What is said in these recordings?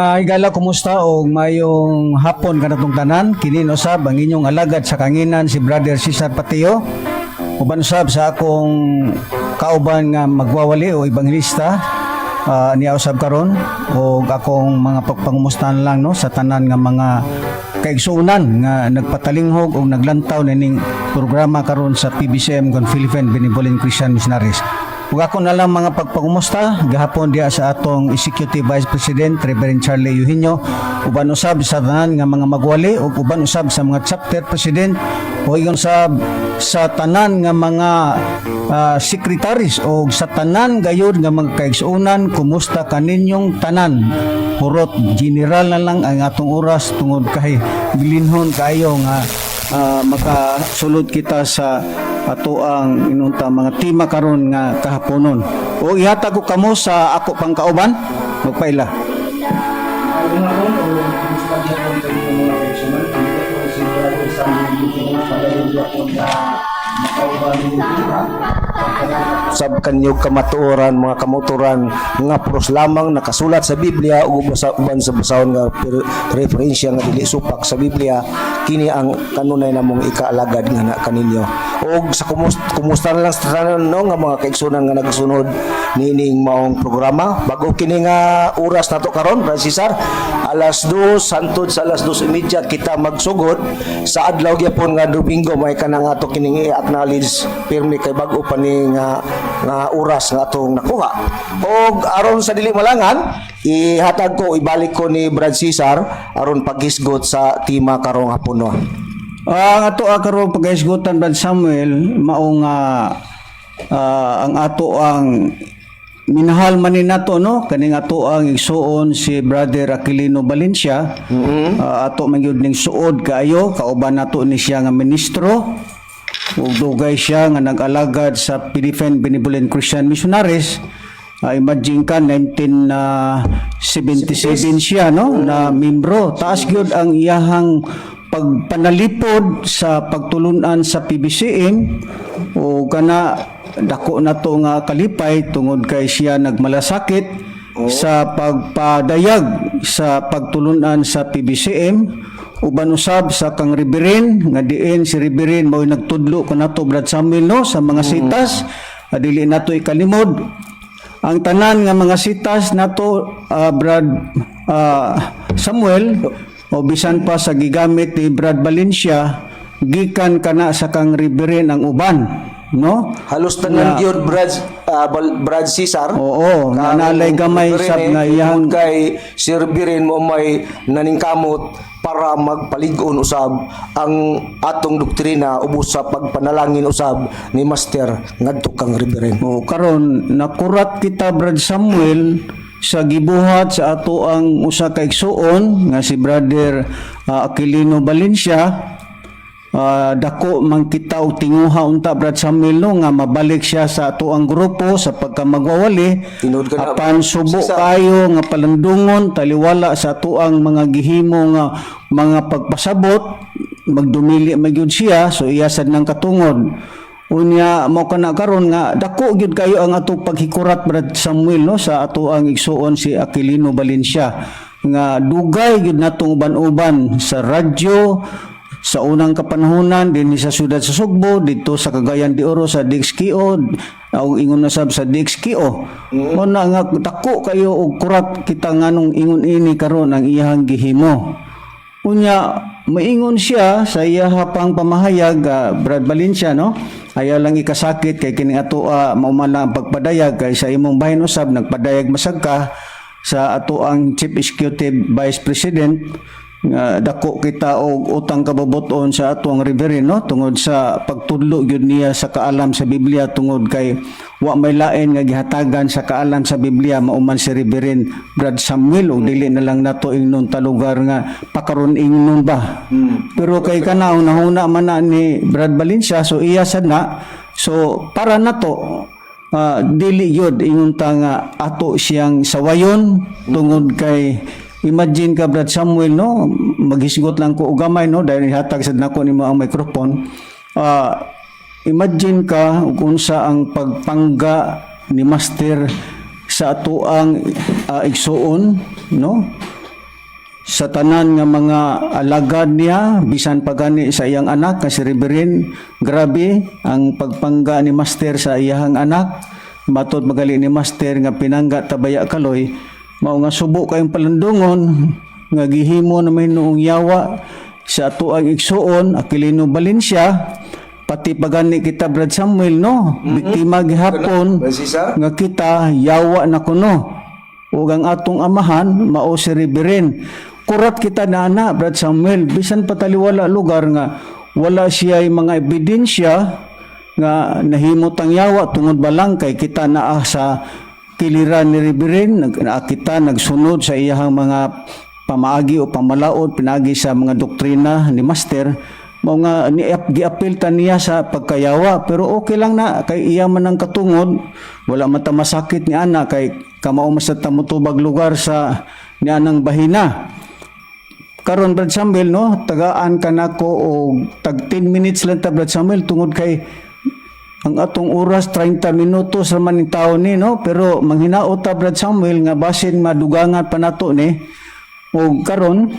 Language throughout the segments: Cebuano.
Mga higala, kumusta og mayong hapon kanatong tanan? Kini usab ang inyong alagad sa kanginan, si Brother Cesar Patio. Uban usab sa akong kauban nga magwawali o ebanghelista niya usab karon, og akong mga pagpangumustahan lang, no, sa tanan nga mga kaigsuonan nga nagpatalinghog og naglantaw nining programa karon sa PBCM kon Philippine Benevolent Christian Missionaries. Ug ako na lang mga pagpangumusta gahapon diha sa atong Executive Vice President Reverend Charlie Eugenio, uban usab sa tanan nga mga magwali ug uban usab sa mga chapter president o ingon sab sa tanan nga mga secretaries o sa tanan gayud nga mga kaigsuonan. Kumusta kaninyong tanan? Hurot general na lang ang atong oras tungod kay bilinhon kaayo nga makasulod kita sa ato ang inunta mga tema karon nga kahaponon. O ihatag ko kamo sa ako pang kauban, magpaila. Maayong hapon o kumusta gyapon sa inyong mga kaigsuonan. Kini ko si Brother Samuel Gutierrez, padayon gyapon na makauban ninyo ha. Sab kanyo kamatuoran, mga kamatuoran nga puros lamang nakasulat sa Biblia ug uban sa basahon nga referensya nga dili supak sa Biblia. Kini ang kanunay namong ikaalagad nga na kaninyo. Og sa kumusta na lang sa tanan, no, nga mga kaigsunan nga nagsunod niining maong programa. Bago kini nga oras nato karon, Brad Cesar, alas 2 hantod sa alas 2:30 kita magsugod sa adlaw gyapon nga Domingo. May kanang ato kining i-acknowledge pirmi kay bag-o pa ni nga oras nga atong nakuha. Og aron sa dili malangan, ihatag ko, ibalik ko ni Brad Cesar aron paghisgot sa tema karong hapon, no. Ang ato karon paghisgutan, Brad Samuel, mao nga ang ato ang minahal man ni nato, no, kaning ato ang igsuon si Brother Aquilino Valencia. Ato man gyud ning suod kaayo, kauban nato ni siya nga ministro ug dugay siya nga nag-alagad sa Philippine Benevolent Christian Missionaries. Imagine ka, 1977 siya, no, na membro. Taas gyud ang iyahang pagpanalipod sa pagtulunan sa PBCM o kana dako na to nga kalipay tungod kay siya nagmalasakit sa pagpadayag sa pagtulunan sa PBCM, uban usab sa kang Reverend nga diin si Reverend mao nagtudlo kanato, Brad Samuel, no, sa mga sitas. Dili nato ikalimod ang tanan nga mga sitas nato, Brad Samuel, o bisan pa sa gigamit ni Brad Valencia, gikan kana sa kang Reverend ang uban, no? Halos tanan gyud, Brad Cesar. Oo, nga nalay gamay sab nga iyang kay si Reverend mo may naningkamot para magpalig-on usab ang atong doktrina ubos sa pagpanalangin usab ni Master ngadto kang Reverend. O karon nakurat kita, Brad Samuel, sa gibuhat sa ato ang usa ka igsuon nga si Brother Aquilino Valencia. Dako man kita og tinguha unta, Brad Samuel, no, nga mabalik siya sa ato ang grupo sa pagkamagwawali. Tinuod ka na, Apan subo Cesar. Kayo nga palandungon taliwala sa ato ang mga gihimo nga mga pagpasabot, magdumili man gyud siya, so iya sad nang katungod. Unya mo kana karon nga dako gyud kayo ang atong paghikurat, Brad Samuel, no, sa ato ang igsuon si Aquilino Valencia nga dugay gyud natong uban-uban sa radyo sa unang kapanahonan dinhi sa siyudad sa Sugbo, dito sa Cagayan de Oro sa DXKO o ingon na sab sa DXKO. Mo na nga dako kayo og kurat kita nganong ingon ini karon ang iyahang gihimo. Unya, maingon siya sa iyaha pang pamahayag, Brad Valencia, no? Ayaw lang ikasakit kay kining ato mao man lang ang pagpadayag kay sa imong bahin usab nagpadayag masag ka sa ato ang Chief Executive Vice President nga dako kita og utang kabubuton sa ato ang Reverend, no, tungod sa pagtudlo gyud niya sa kaalam sa Biblia, tungod kay wa may lain nga gihatagan sa kaalam sa Biblia mao man si Reverend Brad Samuel, ug dili na lang nato ingnon ta lugar nga pakaron ingnon ba, pero kay kana hunahuna man na ni Brad Valencia, so iya sad na. So para nato dili gyud ingon ta nga ato siyang sawayon tungod kay imagine ka, Brad Samuel, no, maghisgot lang ko og gamay, no, dahil ihatag sad nako nimo ang microphone. Imagine ka ug unsa ang pagpangga ni Master sa ato ang igsuon, no. sa tanan nga mga alagad niya, bisan pa gani sa iyang anak nga si Reverend. Grabe ang pagpangga ni Master sa iyahang anak. Matod magali ni Master nga pinangga tabaya kaloy, mao nga subo kayong palandungon nga gihimo na may noong yawa sa atoang igsuon Aquilino Valencia, pati pagani kita, Brad Samuel, no, biktima gihapon Brad Cesar? nga kita yawa na kuno ug ang atong amahan mao si Reverend. Kurat kita na ana, Brad Samuel, bisan pataliwala lugar nga wala siya mga ebidensya nga nahimot ang yawa, tungod ba lang kay kita naa sa kiliran ni Reverend, naa kita nagsunod sa iyahang mga pamaagi o pamalaod pinagi sa mga doktrina ni Master, mao nga ni giapil ta niya sa pagkayawa. Pero okay lang na kay iya man ang katungod, wala man ta masakit ni ana kay kamao man sa tamutubag lugar sa ni anang bahina. Karon, Brad Samuel, no, tagaan ka nako og tag 10 minutes lang ta, Brad Samuel, tungod kay ang atong oras 30 minutos ra man ning taon ni, no, pero manghinaot ta, Brad Samuel, nga basin madugangan pa nato ni. Og karon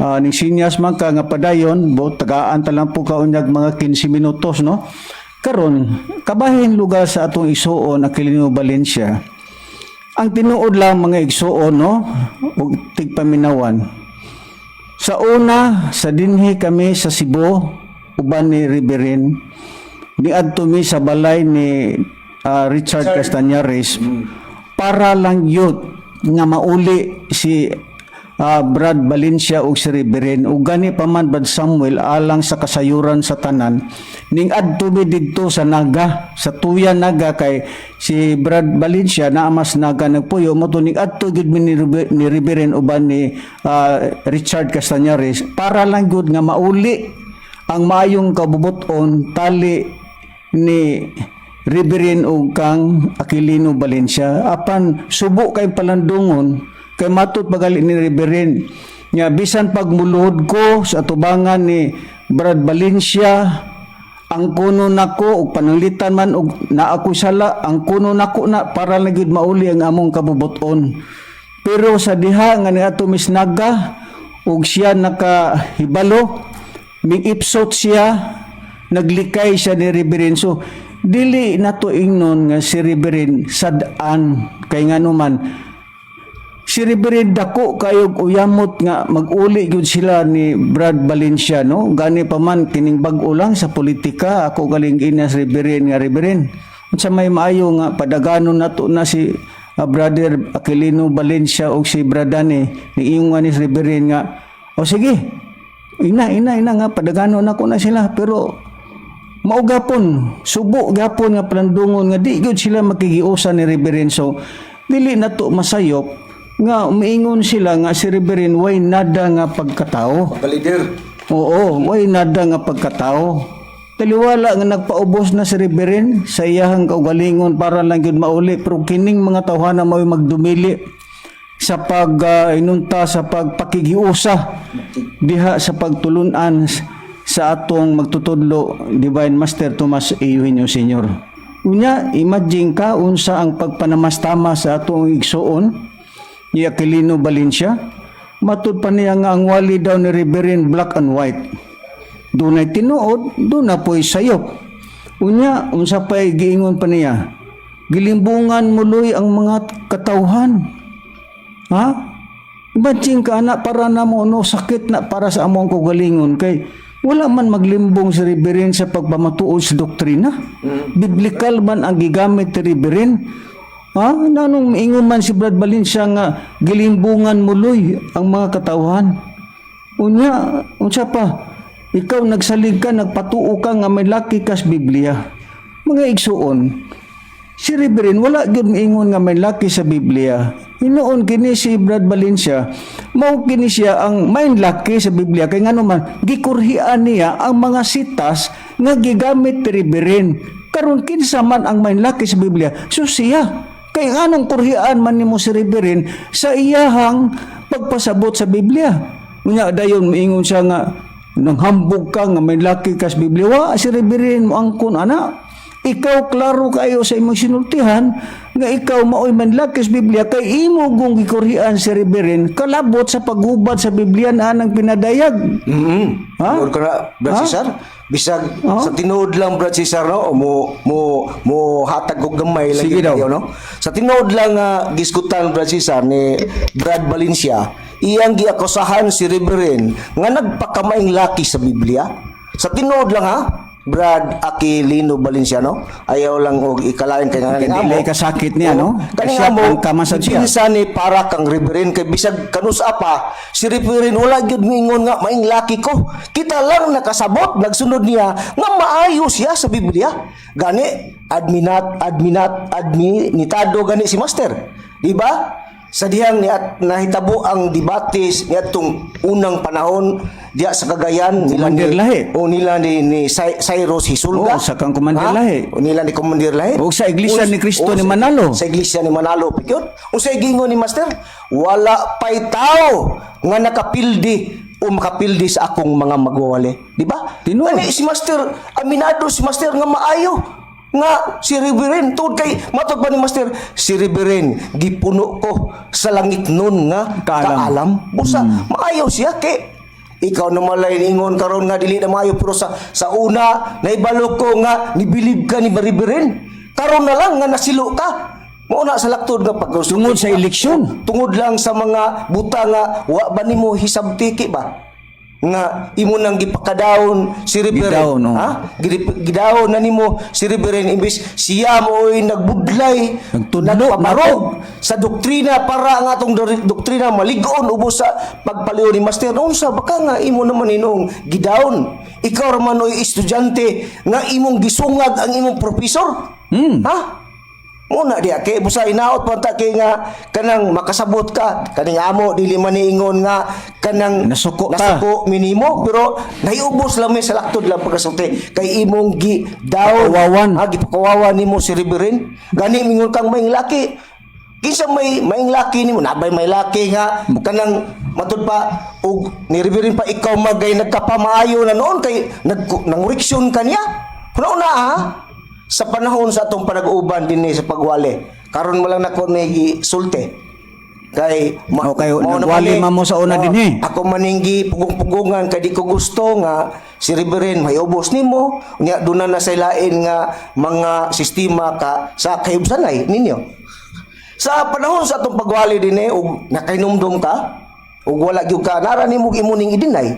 ning sinyas man ka nga padayon bo, tagaan ta lang po kaunyag mga 15 minutos, no. Karon, kabahin lugar sa atong igsuon Aquilino Valencia, ang tinuod lang, mga igsuon, no, ug tigpaminawan. Sa una, sa dinhi kami sa Cebu uban ni Reverend, niadto mi sa balay ni Richard Castañares para lang yun nga mauli si Brad Valencia ug si Reverend. Ug gani pa man, Brad Samuel, alang sa kasayuran sa tanan, ning adto mi didto sa Naga, sa Tuya Naga, kay si Brad Valencia naa mas Naga nagpuyo mo to. Ning adto gid mi ni Reverend uban ni Richard Castañares para lang gud nga mauli ang maayong kabubuton tali ni Reverend ug kang Aquilino Valencia. Apan subo kay palandungon kay matud pagali ni Reverend nga bisan pagmuluhod ko sa tubangan ni Brad Valencia, ang kuno nako og pananglitan man og naa ko'y sala, ang kuno nako na para lang gyud mauli ang among kabubuton. Pero sa diha nga niadto mis Naga ug siya nakahibalo, ming-ipsot siya, naglikay siya ni Reverend. So dili nato ingnon nga si Reverend sad-an kay nganuman si Reverend dako kayog uyamot nga mag-uli gyud sila ni Brad Valencia, no. Gani pa man kining bag-o lang sa politika, ako galing inas Reverend nga, "Reverend, unsa may maayo nga padaganon nato na si Brother Aquilino Valencia og si Bradane?" Niingon ni Reverend nga, "O sige, ina ina ina nga padaganon nako na sila." Pero mao gapon, subo gapon nga palandungon nga di gyud sila makigiusa ni Reverend. So dili nato masayop nga umiingon sila nga si Reverend way nada nga pagkatao. Pagka-leader. Oo, way nada nga pagkatao. Taliwala nga nagpaubos na si Reverend sa iyahang kaugalingon para lang gyud mauli, pero kining mga tawhana mao'y magdumili sa pag inunta sa pagpakigiusa diha sa pagtulunan sa atong magtutudlo, Divine Master Tomas Eugenio Senior. Unya, imagine ka unsa ang pagpanamastama sa atong igsuon ni Aquilino Valencia. Matud pa niya nga ang wali daw ni Reverend black and white. Dunay tinuod, duna po'y sayop. Unya, unsa pa'y giingon pa niya? Gilimbungan muloy ang mga katawhan. Ha? Imagine ka na para na mo, no, sakit na para sa among kaugalingon kay wala man maglimbong si Reverend sa pagpamatuod sa doktrina. Biblical man ang gigamit ni Reverend. Ha? Nanong ingon man si Brad Valencia nga gilimbungan muloy ang mga katawhan? Unya, unsa pa? Ikaw nagsalig ka, nagpatuo ka nga may laki kas Biblia. Mga igsuon, si Reverend wala gyud miingon nga may laki sa Biblia. Hinuon kini si Brad Valencia, mao kini siya ang may laki sa Biblia kay ngano man gikurhian niya ang mga sitas nga gigamit ni Reverend. Karon kinsa man ang may laki sa Biblia? So siya. Kay anong kurhian man nimo si Reverend sa iyahang pagpasabot sa Biblia? Unya dayon miingon siya nga nang hambog ka nga may laki ka sa Biblia. Wa si Reverend mo angkon ana. Ikaw, klaro kayo sa imong sinultihan nga ikaw maoy manlaki sa Biblia kay imo gong gikurhian si Reverend kalabot sa paghubad sa Biblia na anang pinadayag. Ha? Tinuod ka na, Brad Ha? Cesar. Bisag sa tinuod lang, Brad Cesar, no, mo mo mo hatag og gamay lang Sige gyud daw. kayo, no. Sa tinuod lang nga giskutan, Brad Cesar, ni Brad Valencia, iyang giakusahan si Reverend nga nagpakamaing laki sa Biblia. Sa tinuod lang ha, Brad Aquilino Valencia, no. Ayaw lang og ikalain kay nga Kay amo. dili kasakit niya, no? Kani Siya amo, ang kamasad siya. Kinsa ni para kang Reverend kay bisag kanusa pa si Reverend wala gyud miingon nga maing laki ko. Kita lang nakasabot nagsunod niya nga maayo siya sa Biblia. Gani adminat adminat adminitado gani si Master. Di ba? Sa dihang ni at nahitabo ang debate niadtong unang panahon diya sa Cagayan nila Commander ni, Lahi. o nila ni Cyrus Hisulga. Oo, sa kang Commander Ha? Lahi. O nila ni Commander Lahi. O sa Iglesia ni Cristo ni Manalo. Sa Iglesia ni Manalo pikyot. Unsay gingon ni Master? Wala pay tao nga nakapildi o makapildi sa akong mga magwawali. Di ba? Tinuod. Ani si Master, aminado si Master nga maayo nga si Reverend tuod kay matod pa ni Master, si Reverend gipuno ko sa langit nun nga Kaalam. Kaalam busa maayo siya kay ikaw na malay ingon karon nga dili na maayo, pero sa una naibalo ko nga nibilib ka ni Reverend. Karon na lang nga nasilo ka mao na sa laktod nga pag Tungod sa eleksyon. Tungod lang sa mga buta nga wa ba nimo hisabtiki ba nga imo nang gipakadaon si Reverend? Gidaon, oh. Ha, gidaon na nimo si Reverend imbis siya mo'y nagbudlay, Nagtudlo, nagpabarog sa doktrina para ang atong doktrina malig-on ubos sa pagpaliw ni Master. Unsa baka nga imo naman inong gidaon? Ikaw ra man oy estudyante nga imong gisungag ang imong professor. Ha. Muna diya kay busa inaot pa ta kay nga kanang makasabot ka kaning amo dili man niingon nga kanang Nasuko ta. Nasuko minimo, pero naiubos lang mi sa laktod lang pagkasulti kay imong gi down. Pakawawan. Ha, gipakawawan nimo si Reverend. Gani mingon kang may laki, kinsa may maing laki nimo? Nabay may laki nga kanang matud pa og ni Reverend pa ikaw magay nagkapamaayo na noon kay nag nangoreksyon ka niya una ha. Sa panahon sa atong panag-uban dinhi sa pagwali karon mo lang nako ni gisulti kay Okay, mao na nagwali man man mo sa una Oo, dinhi. Ako maninggi pugong-pugongan kay di ko gusto nga si Reverend mayubos nimo unya duna na sa lain nga mga sistema ka sa kahibsanay ninyo. Sa panahon sa atong pagwali dinhi og nakahinumdum ka ug wala gyud ka nara nimo imo ning idinay.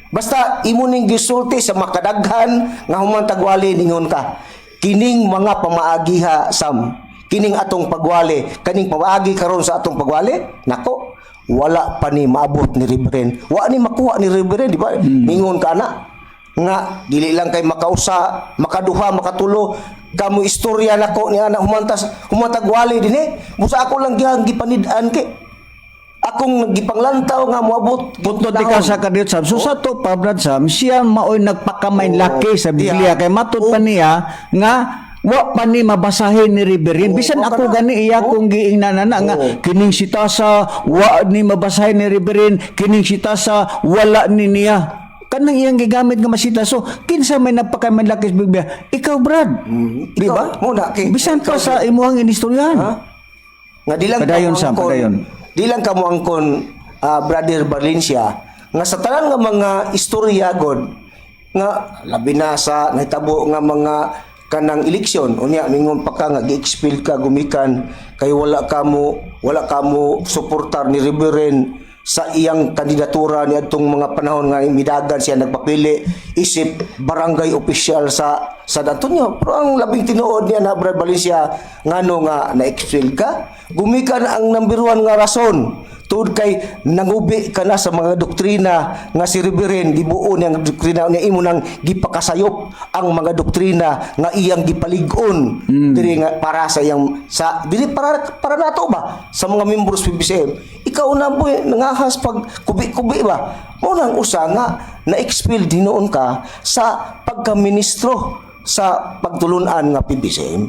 Basta imo ning gisulti sa makadaghan nga human tagwali ningon ka kining mga pamaagiha sam kining atong pagwali, kaning pamaagi karon sa atong pagwali nako wala pa ni maabot ni Reverend, wa ni makuha ni Reverend, di ba? Ningon ka na nga dili lang kay makausa, makaduha, makatulo kamo istorya nako niya na humantas humantagwali dinhi. Busa ako lang gihang gipanid-an kay akong gipanglantaw nga moabot. Puntod di ka sa kadiyot, Sam. So sa to pa, Brad Sam, siya maoy nagpakamain laki sa Biblia kay matud pa niya nga wa pa ni mabasahin ni Reverend. Oo, Bisan wa ako ka na. gani iya kong giingnan na nga kining sitasa wa ni mabasahin ni Reverend, kining sitasa wala ni niya. Kanang iyang gigamit nga masita. So kinsa may nagpakamain laki sa Biblia? Ikaw, Brad. Di Ikaw, ba? mo na, kay- Bisan pa sa imuhang inistoryahan. Ha? Nga di lang Padayon, ka Sam, moangkon- padayon. di lang ka moangkon, Brother Valencia, nga sa tanan nga mga istorya god nga labi na sa nahitabo nga mga kanang eleksyon unya mingon pa ka nga gi-expel ka gumikan kay wala ka mo suportar ni Reverend sa iyang kandidatura niadtong mga panahon nga midagan siya nagpapili isip barangay official sa San Antonio. Pero ang labing tinuod niya na, Brad Valencia, ngano nga na-expel ka gumikan, ang number one nga rason tuod kay nangubi ka na sa mga doktrina nga si Reverend gibuo niya ang doktrina niya, imo nang gipakasayop ang mga doktrina nga iyang gipalig-on diri nga para sa iyang sa dili para para nato ba sa mga members PBCM. Ikaw na boy nangahas pag kubi-kubi ba mo nang usa nga na-expel dinoon ka sa pagkaministro sa pagtulunan nga PBCM.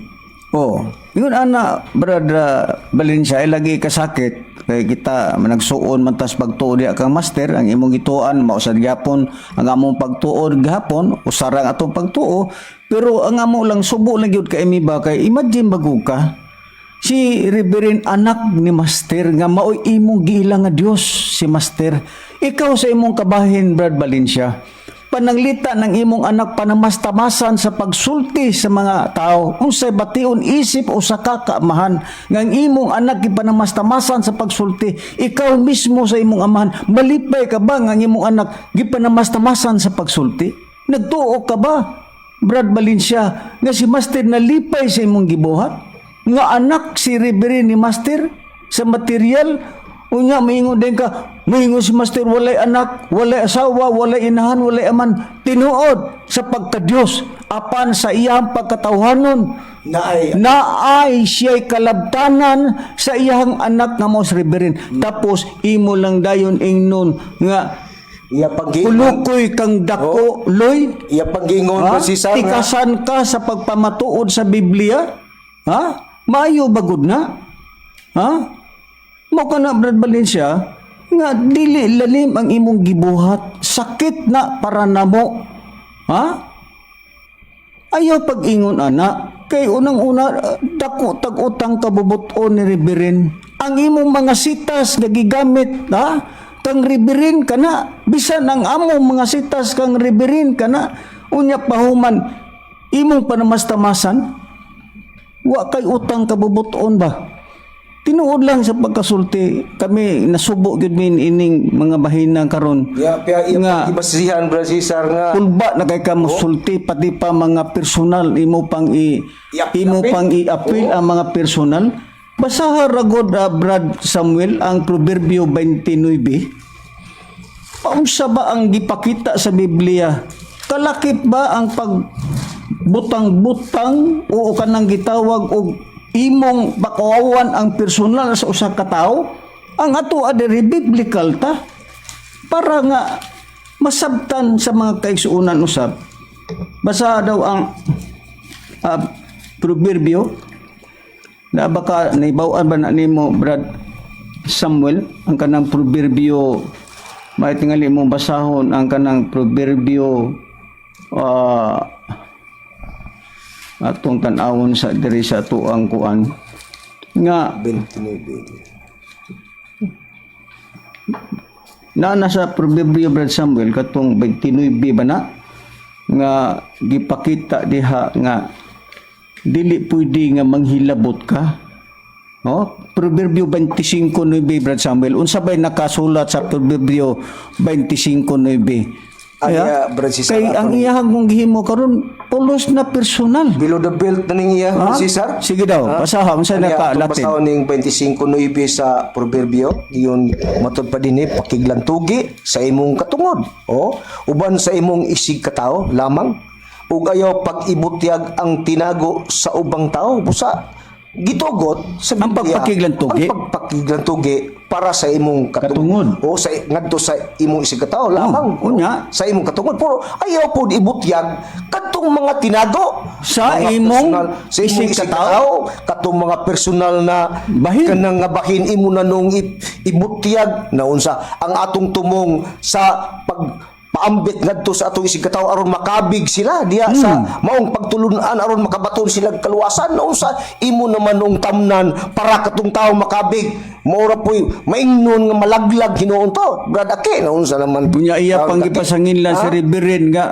Oh, ingon ana, Brad Valencia, ay lagi kasakit kay kita managsuon man tas pagtuo diha kang Master. Ang imong gituan mao sad gyapon ang among pagtuo gihapon, usara ang atong pagtuo, pero ang amo lang, subo lang gyud kay mi ba, kay imagine bagug ka si Reverend, anak ni Master nga maoy imong giila nga Dios si Master. Ikaw sa imong kabahin, Brad Valencia, pananglita ng imong anak panamastamasan sa pagsulti sa mga tao, unsay bation isip usa ka kaamahan nga ang imong anak gipanamastamasan sa pagsulti? Ikaw mismo sa imong amahan, malipay ka ba nga ang imong anak gipanamastamasan sa pagsulti? Nagtuo ka ba, Brad Valencia, nga si Master nalipay sa imong gibuhat nga anak si Reverend ni Master sa material? Unya maingon din ka, maingon si Master walay anak, walay asawa, walay inahan, walay aman. Tinuod sa pagka-Diyos, apan sa iyang pagkatawhanon Naay naay siya'y kalabtanan sa iyang anak nga mao si Reverend. Tapos imo lang dayon ingnon nga iya panggingon kulukoy kang dako, loy. Iya panggingon Ha? ko si Sara. Tikasan ka sa pagpamatuod sa Biblia? Ha? Maayo bagud na? Ha? Mao ka na, Brad Valencia, nga dili lalim ang imong gibuhat. Sakit na para namo. Ha? Ayaw pag-ingon ana kay unang-una, dako tag-utang kabubuton ni Reverend. Ang imong mga sitas nga gigamit, ha, kang Reverend kana, bisan ang among mga sitas kang Reverend kana. Unya pahuman imong panamastamasan, wa kay utang kabubuton ba? Tinuod lang sa pagkasulti, kami nasubo gyud min ining mga bahina karon. Iya pia iya Nga. gibasihan, Brad Cesar, nga Kulba na kay ka mosulti, pati pa mga personal imo pang i I-appeal. imo pang i-appeal ang mga personal. Basaha ragod, Brad Samuel, ang Proverbio 29. Paunsa ba ang gipakita sa Biblia? Kalakip ba ang pag butang-butang o kanang gitawag og imong bakawan ang personal sa usa ka tawo? Ang ato adiri biblical ta para nga masabtan sa mga kaigsuonan usab. Basa daw ang Proverbio na baka naibaw-an ba na nimo, Brad Samuel, ang kanang Proverbio? May tingali mo basahon ang kanang Proverbio, atong tan-awon sa diri sa tuang kuan nga 29. Na nasa Proverbio, Brad Samuel, katong 29 ba na nga gipakita diha nga dili pwede nga manghilabot ka? No? Proverbio 25:9, Brad Samuel. Unsa bay nakasulat sa Proverbio 25:9? Ang iya, Brad Cesar, Kay ang iyahang kung gihimo karon pulos na personal. Below the belt na ning iya, Ha? Brad Cesar. Sige daw, basaha unsa Ano naka atong Latin. basahon ning 25:9 sa Proverbio, yun matod pa dinhi: "Pakiglantugi sa imong katungod, o uban sa imong isig katawo lamang, ug ayaw pag-ibutyag ang tinago sa ubang tao." Busa gitugot sa Ang Biblia, pagpakiglantugi? ang pagpakiglantugi para sa imong Katungod. o sa ngadto sa imong isig katawo lamang. Oh, unya. Sa imong katungod, pero ayaw pod ibutyag kadtong mga tinago Sa mga imong personal, sa imong isig isig katao? katao, katong mga personal na Bahin. Kanang nga bahin imo na nung ibutyag na unsa ang atong tumong sa pag paambit ngadto sa atong isig katawo aron makabig sila diha sa maong pagtulun-an, aron makabaton sila og kaluwasan, na unsa imo naman nung tamnan para katong tao makabig, mao ra po'y maingnon nga malaglag hinuon to, Brad Ake, na unsa naman. Unya iya pang Brad Ake. gipasanginlan si Ha? Reverend nga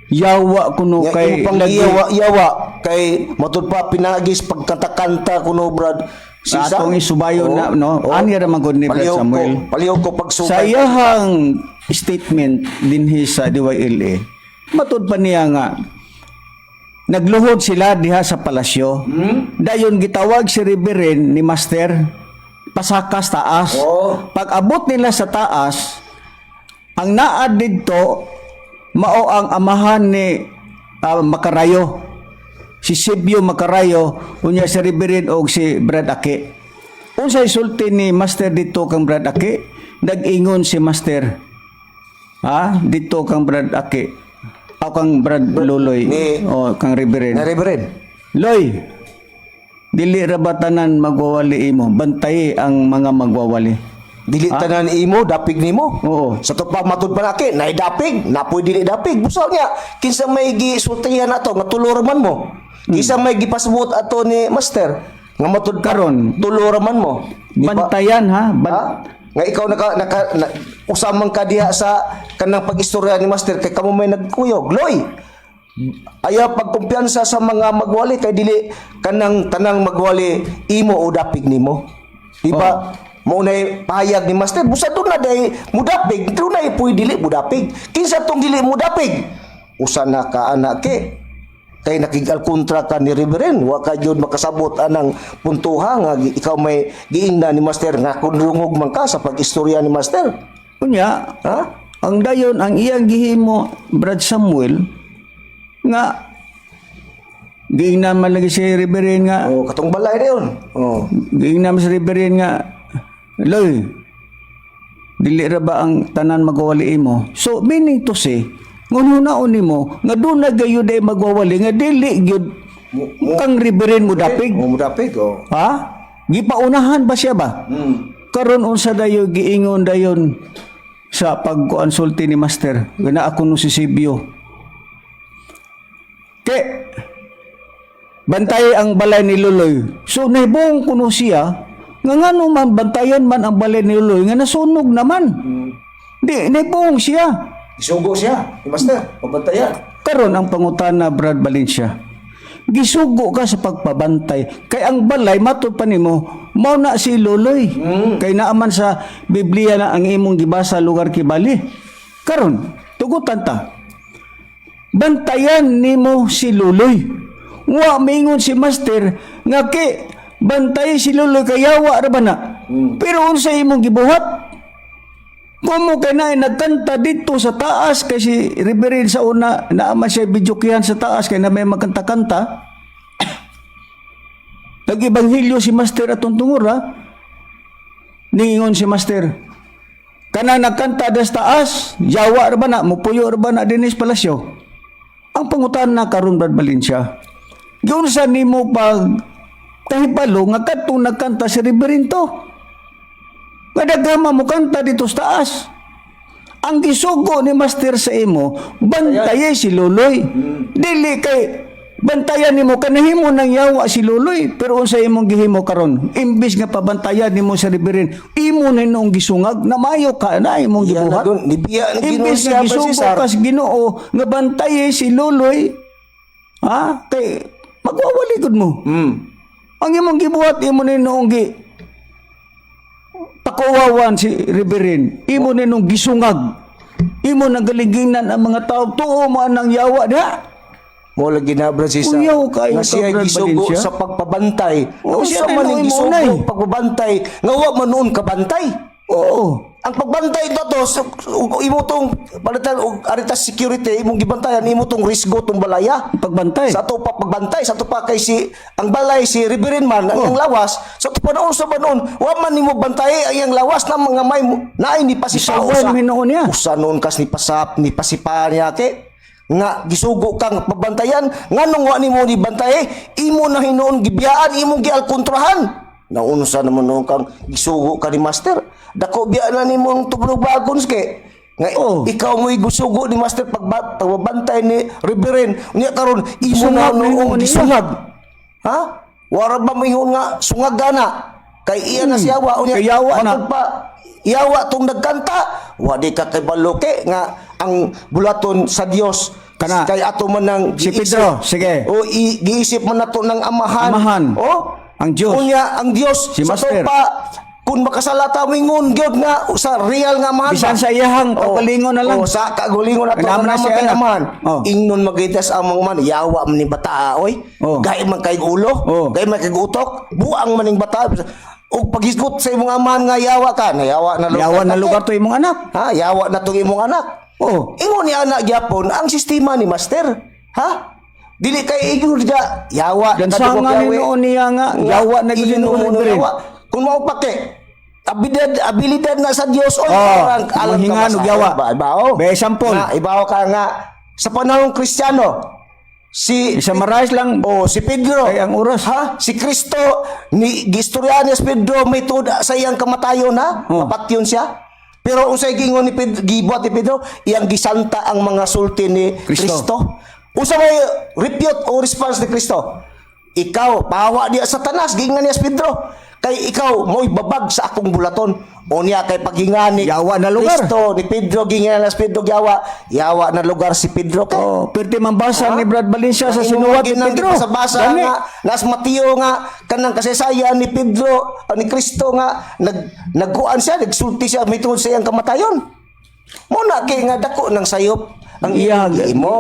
yawa kuno Nga kay imo pang lagi yawa yawa kay matud pa pinagis pagkanta-kanta kuno, Brad Cesar. Atong isubayon na, no? Ani ra man gud ni Brad Paliw ko, Samuel. paliw ko pagsubay. Sa iyahang statement dinhi sa DYLA, matud pa niya nga nagluhod sila diha sa palasyo. Dayon gitawag si Reverend ni Master pasakas taas. Oo. Pag abot nila sa taas, ang naa didto mao ang amahan ni Makarayo. Si Sibyo Makarayo, unya si Reverend og si Brad Ake. Unsay sulti ni Master dito kang Brad Ake? Nag-ingon si Master. Ha? Dito kang Brad Ake. O kang Brad Loloy. Ni- O kang Reverend. Na Reverend. Loy, Dili ra ba tanan magwawali imo? Bantay ang mga magwawali. Dili tanan imo dapig nimo. Oo. Sa to pa matud pa naki, nay dapig, napoy dili dapig. Busa niya kinsa may gisultihan ato nga tulo ra man mo. Kinsa may gipasabot ato ni master nga matud pa, Karon. tulo ra man mo. Di ba? Bantayan ha. Ha? Nga ikaw naka, naka na, usamang ka diha sa kanang pag-istorya ni master kay kamo may nagkuyog. Loy. Ayaw pagkumpiyansa sa mga magwali kay dili kanang tanang magwali imo o dapig nimo. Di ba? Mo nay pahayag ni master busa doon na day mudapig, doon na ipuy dili mudapig. Kinsa tong dili mudapig? Usa na ka anak ke kay nakigalkontra ka ni Reverend, wa ka jud makasabot anang puntuha nga ikaw may giingna ni master nga kun lungog man ka sa pag-istorya ni master. Unya, Ha? ang dayon ang iyang gihimo, Brad Samuel, nga giingnan man lagi si Reverend nga Oh, katong balay na yun. Oh. giingnan man si Reverend nga, "Loy, dili ra ba ang tanan magwawali imo?" So meaning to say, ngunhunaon nimo nga doon na gayud ay magwawali nga dili gyud kang Reverend mo dapig. Oh, mudapig oh. Ha, gipaunahan ba siya ba? Karon unsa dayo giingon dayon sa pagkuansulti ni master na ako no si Sibyo ke bantay ang balay ni Luloy. So nahibong kuno siya nga ngano man bantayan man ang balay ni Luloy nga nasunog naman. Di nahibong siya. Isugo siya ni master, pabantayan. Karon ang pangutana, Brad Valencia. Gisugo ka sa pagpabantay kay ang balay matud pa nimo mao na si Loloy. Kay naaman sa Biblia na ang imong gibasa lugar kibali. Karon tugutan ta. Bantayan nimo si Luloy. Wa mingon si master nga ke bantay si Luloy kay yawa ra ba na. Pero unsa imong gibuhat? Kumo kay na nagkanta dito sa taas kay si Reverend sa una naaman siya bidyokyan sa taas kay na may magkanta-kanta. Nag-ebanghelyo si Master atong tungura. Ningingon si Master, "Kana nagkanta das taas, yawa ra ba na, mupuyo ra ba na dinis palasyo?" Ang pangutan na karon, Brad Valencia, giunsa nimo pag kahibalo nga kadtong nagkanta si Reverend to? Nga dagama mo kanta dito sa taas. Ang gisugo ni Master sa imo, bantaye si Luloy. Dili kay bantayan nimo kanahimo nang yawa si Luloy, pero unsa imong gihimo karon? Imbis nga pabantayan nimo sa Reverend, imo na noong gisungag na mayo ka na imong Iya na gibuhat. dun, nibiya na Ginoo Imbis siya nga ba gisugo Cesar? ka sa Ginoo nga bantaye si Luloy, ha? Kay magwawali gud mo. Ang imong gibuhat, imo ni noong gi pakuwawan si Reverend, imo ni nung gisungag. Imo nang galiginan ang mga tao, tuo mo ang yawa diha. Mo lagi na Brad Cesar. Uyaw kayo Nga ka, siya Brad gisugo Valencia. sa pagpabantay. Oo, Unsa siya na man ang noon gisugo maunay. pagbabantay nga wa man noon kabantay. Oo. Ang pagbantay to so, imo tong palitan og aritas security imong gibantayan imo tong risgo tong balaya. Pagbantay. Sa ato pa pagbantay, sa ato pa kay si ang balay si Reverend man ang iyang lawas, sa ato pa noon sa ba noon, wa man nimo bantay ang iyang lawas na mga may naay ni pasipa Gisawan usa. hinuon niya. Usa noon kas ni pasap ni pasipa niya ke nga gisugo kang pabantayan nganong wa nimo ni bantay imo na hinuon gibiyaan imong gialkontrahan. Naunsa naman noon kang gisugo ka ni master, dako biya na nimo ang tublubagon ke nga Oh. ikaw mo'y gusugo ni master pagbabantay ni Reverend unya karon imo na Gisungag na noong hinuon niya. gisungag. Ha, wara ba mahihon nga sungag gana kay iya na siya wa unya Kay yawa na. matod pa yawa tong nagkanta, wa di ka kay baloke nga ang bulaton sa Dios Kana. kay ato man nang Si giisip- Pedro, sige. o giisip man nato ng amahan. Amahan. Oh, Ang Dios. Unya ang Dios Si sa Master. pa kung makasala ta mingon gyud nga sa real nga amahan Bisan ba? sa iyahang kaugalingon na lang. Oh, sa kaugalingon na to Kailangan nga na siya naman kay anak. amahan. Oh. Ingnon magitas amang man yawa man ni bata oy. Oh. Gay man kay ulo, Oh. gay man kay utok, buang man ning bata. Ug paghisgot sa imong amahan nga yawa ka, nayawa na lugar. Yawa na ka, lugar to imong anak. Ha, yawa na tong imong anak. Oh. Ingon ni anak gyapon ang sistema ni master. Ha? Dili kay ingon ja yawa na Gansangan kadugog ni noon niya nga, yawa na gyud Ingon noon mo ni Reverend. yawa. Kung mao pa kay abilidad abilidad na sa Dios oy Oh, parang alam ka manghingan ba og sa- yawa. Ba, ibaw. Be, example. Nga, ibaw ka nga sa panahong Kristiyano. Si I-summarize lang. Oh, si Pedro. Kay ang oras. Ha? Si Kristo ni gistoryahan niya si Pedro may tuod sa iyang kamatayon, ha? Oh. Mapatyon siya. Pero unsay gingon ni Pedro, gibuhat ni Pedro, iyang gisanta ang mga sulti ni Kristo. Kristo. Unsa may repute o response ni Kristo? "Ikaw, pawa diya, Satanas," giingan niya si Pedro. "Kay ikaw mo'y babag sa akong bulaton." O niya kay paghinga ni Yawa na lugar. Kristo ni Pedro, gingan niya si Pedro yawa, yawa na lugar si Pedro kay. Oh, perti mambasa ni Brad Valencia sa Ang sinuwat ni imong Pedro. Sa basa Gani. nga nas Mateo nga kanang kasaysayan ni Pedro, ni Kristo nga nagkuan siya, nagsulti siya may tungod sa iyang kamatayon. Muna kay nga dako ng sayop ang Iya, iyong gihimo.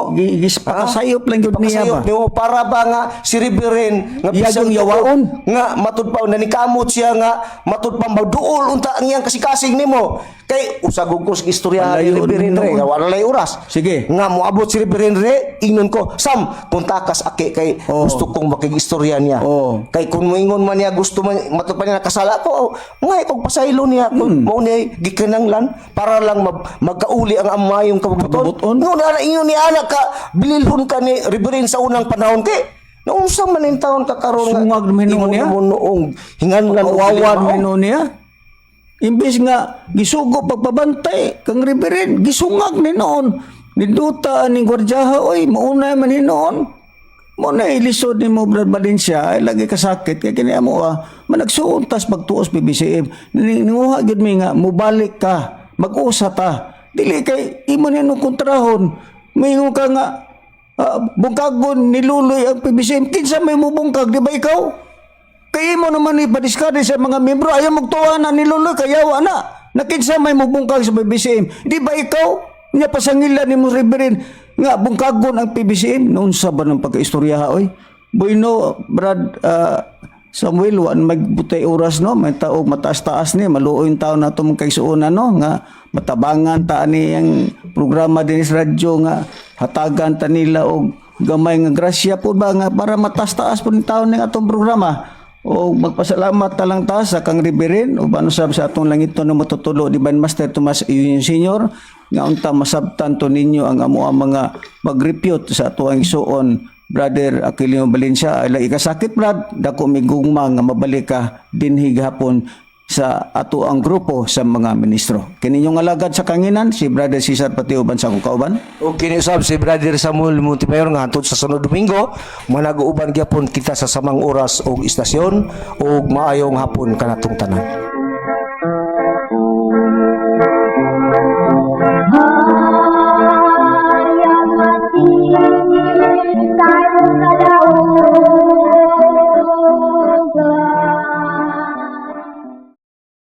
Pakasayop lang gyud niya Pakasayop ba. nimo para ba nga si Reverend nga Iya bisan yung yawaon. nga matud pa nanikamot siya nga matud pa magduol unta ang iyang kasikasing nimo kay usagog ko sa istorya ni Palayo Reverend Re noon. nga wala lay oras Sige. nga moabot si Reverend Re, ingnon ko, "Sam, kontakas ake kay gusto kong makig-istorya niya." Kay kung moingon man niya gusto man matud pa niya nakasala ko, ngay kog pasaylo niya kung mao niya gikinanglan para lang magkauli ang amayong kabubuton. Kabubuton. Ingon ana, ingon ni ana ka bililhon ka ni Reverend sa unang panahon kay naunsa man ning taon ka karon nga Sungag naman imo niya. mo noong hinganlan og Kawawan dili mao. mino niya. Imbes nga gisugo pagpabantay kang Reverend, gisungag ni noon. Ninduta ning gwardyaha, oy, mauna man ni noon. Mo na ilisod ni mo, Brad Valencia, ay lagi kasakit kay kini amo ah, managsuon tas pagtuos PBCM. Ninguha gyud mi nga mobalik ka, mag-usa ta. Dili kay imo ni nung kontrahon. Moingon ka nga bungkagon niluloy ang PBCM. Kinsa may mubungkag, di ba ikaw? Kay imo naman ipadiskarte sa mga membro, ayaw magtuwa na niluloy, kayawa na. Nakinsa may mubungkag sa PBCM. Di ba ikaw? Nya pasangila ni mo Reverend nga bungkagon ang PBCM. Noon sa ba ng pagkaistorya, oy? Bueno, Brad Samuel, wan magbutay oras, no, may tao mataas-taas ni maluoy yung tao na itong kaigsuonan, no, nga matabangan ta ni ang programa din sa radyo nga hatagan ta nila og gamay nga grasya po ba nga para mataas-taas po ni tao ning atong programa. O magpasalamat ta lang ta sa kang Reverend o paano sab sa atong langit no matutulo di Master Tomas Union Senior nga unta masabtan to ninyo ang amo ang mga pagrepute sa ato ang igsuon Brother Aquilino Valencia. Ay lagi kasakit, Brad, dako mi gugma nga mabalik ka dinhi gihapon sa ato ang grupo sa mga ministro. Kini inyong alagad sa kanginan si Brother Cesar Patiuban sa akong kauban. O kini usab si Brother Samuel Montemayor nga hantod sa sunod Domingo manag-uuban gyapon kita sa samang oras og istasyon ug maayong hapon kanatong tanan.